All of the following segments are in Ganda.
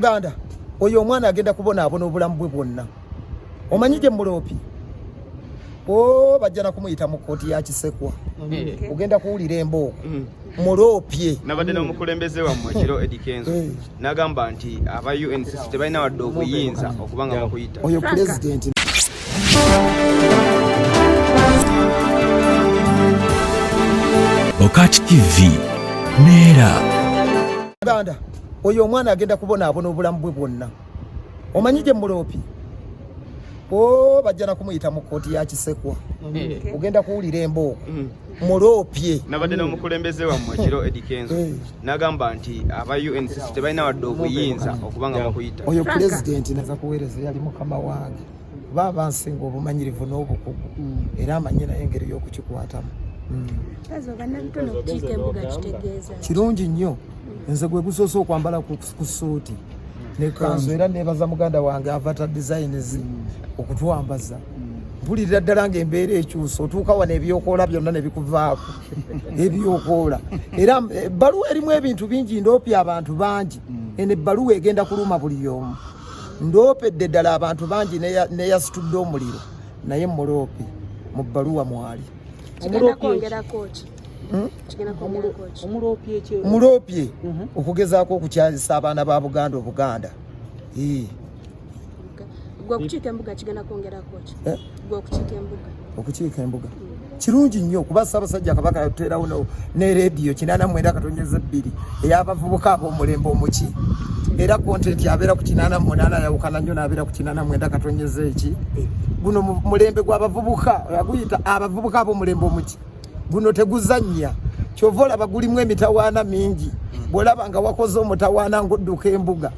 Uganda oyo omwana agenda kubonaabona obulamu bwe bwonna. Omanyi gye muloopi o bajja na kumuyita mu kkooti ya Kisekwa. Ogenda kuwulira embooko. Muloopye. Nabadde n'omukulembeze wammwe ekiro Eddy Kenzo n'agamba nti aba UNCC tebalina wadde obuyinza okuba nga bakuyita. Oyo pulezidenti. Okat TV neera. Uganda oyo omwana agenda kubonaabona obulamu bwe bwonna. Omanyi gye muloopi o bajja na kumuyita mu kkooti ya Kisekwa. Ogenda kuwulira embooko. Muloopye. Nabadde n'omukulembeze wammwe ekiro Eddy Kenzo n'agamba nti aba UNCC tebalina wadde obuyinza okuba nga bakuyita. Oyo pulezidenti naza kuweereza yali mukama wange kuba aba nsinga obumanyirivu n'obukugu era amanyi naye engeri y'okukikwatamu. Kirungi nnyo nze gwe gusoose okwambala ku suuti ne kanzu era nebaza muganda wange Avatar Designs okutwambaza. Mpulirira ddala ng'embeera ekyusa, otuuka wano ebyokoola byonna ne bikuvaako ebyokoola. Era ebbaluwa erimu ebintu bingi, ndoopye abantu bangi. Eno ebbaluwa egenda kuluma buli omu. Ndoopedde ddala abantu bangi neyasitudde omuliro, naye muloope mu bbaluwa mwali. Muloopye okugezaako okukyazisa abaana ba Buganda Obuganda. Okukiika embuga kirungi nnyo kuba Ssaabasajja Kabaka yatuteerawo ne rediyo 89.2 ey'abavubuka ab'omulembe omuki, era kontenti abeera ku 88 yawukana nnyo n'abeera ku 89 eki. Guno mulembe gw'abavubuka, aguyita abavubuka ab'omulembe omuki. Guno teguzannya, kyova olaba gulimu emitawaana mingi. Bw'olaba nga wakoze omutawaana ng'odduka embuga,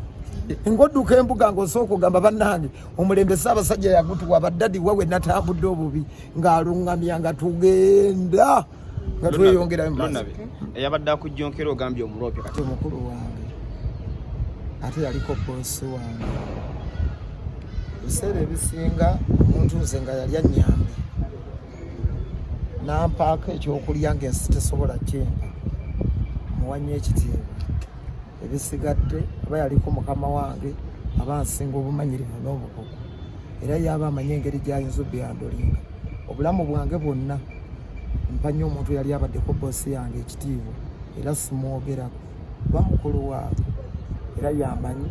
ng'odduka embuga ng'osooka ogamba bannange omulembe Ssaabasajja yagutuwa baddadi wawe natambudde obubi ng'alungamya nga tugenda nga tweyongerayo mu maaso. Eyabadde akujjonkera ogambye omuloopye kati omukulu wange ate yaliko boosi wange. Ebiseera ebisinga omuntu nze nga yali annyambe nampaako ekyokulya ng'ensi tesobola kyempa, muwa nnyo ekitiibwa. Ebisigadde aba yaliko mukama wange, aba nsinga obumanyirivu n'obukugu, era yaba amanyi engeri gy'ayinza obyandolinga. Obulamu bwange bwonna mpa nnyo omuntu yali abaddeko boosi yange ekitiibwa, era simwogerako kuba mukulu wange era yamanyi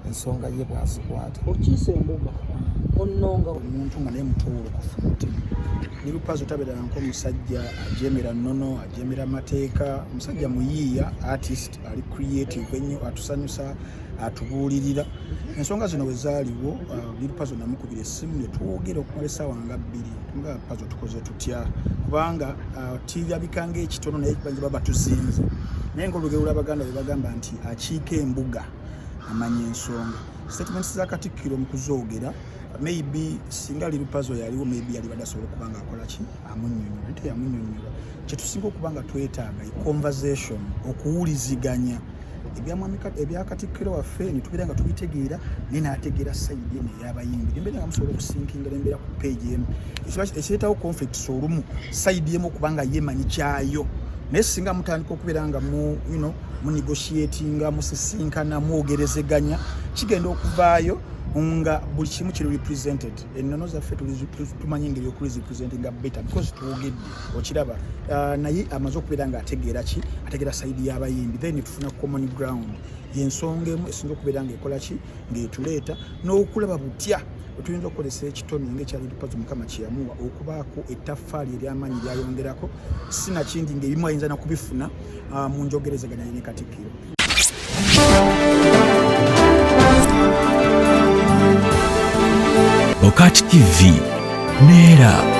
ensonga ye bw'azikwata. Okiise embuga onnonga omuntu nga naye mutuwulukufu mutima. Nirupazo tabeera nk'omusajja ajemera nnono, ajemera mateeka, omusajja muyiiya, artist, ali creative ennyo, atusanyusa, atubuulirira. Ensonga zino we zaaliwo, Nirupazo namukubira essimu ne twogera okumala essaawa nga 2. Tumugamba Pazo tukoze tutya, kubanga kirabika ng'ekitono naye bayinza baba tuzinze. Naye ng'olugero lw'Abaganda bwe bagamba nti akiika embuga amanya ensonga. Statements za Katikkiro mu kuzoogera, maybe singa Lirupazo yaliwo, maybe yalibadde asobola okuba nga akola ki, amunnyonnyola, naye teyamunnyonnyola. Kye tusinga okuba nga twetaaga ye conversation, okuwuliziganya ebya Katikkiro waffe ne tubeera nga tubitegeera, naye n'ategeera sayidi eno ey'abayimbi, nembeera nga musobola okusinkinga nembeera ku page emu. Ekireetawo conflicts olumu sayidi emu okuba nga yeemanyi kyayo, naye singa mutandika okubeera nga mu you know, munegotiatinga, musisinkana, mwogerezeganya, kigenda okuvaayo nga buli kimu kiri represented. Ennono zaffe tumanyi engeri okurepresentinga better because twogedde, okiraba. Naye amaze okubeera ng'ategeera ki, ategeera sayidi y'abayimbi, then tufuna common ground. Y'ensonga emu esinza okubeera ng'ekola ki, ng'etuleeta n'okulaba butya tuyinza okukozesa ekitone ng'ekya Lirupazo Mukama kye yamuwa okubaako ettaffaali ery'amaanyi lyayongerako, sinakindi ng'ebimu ayinza nakubifuna mu njogerezeganya ne Katikkiro. Okat TV neera.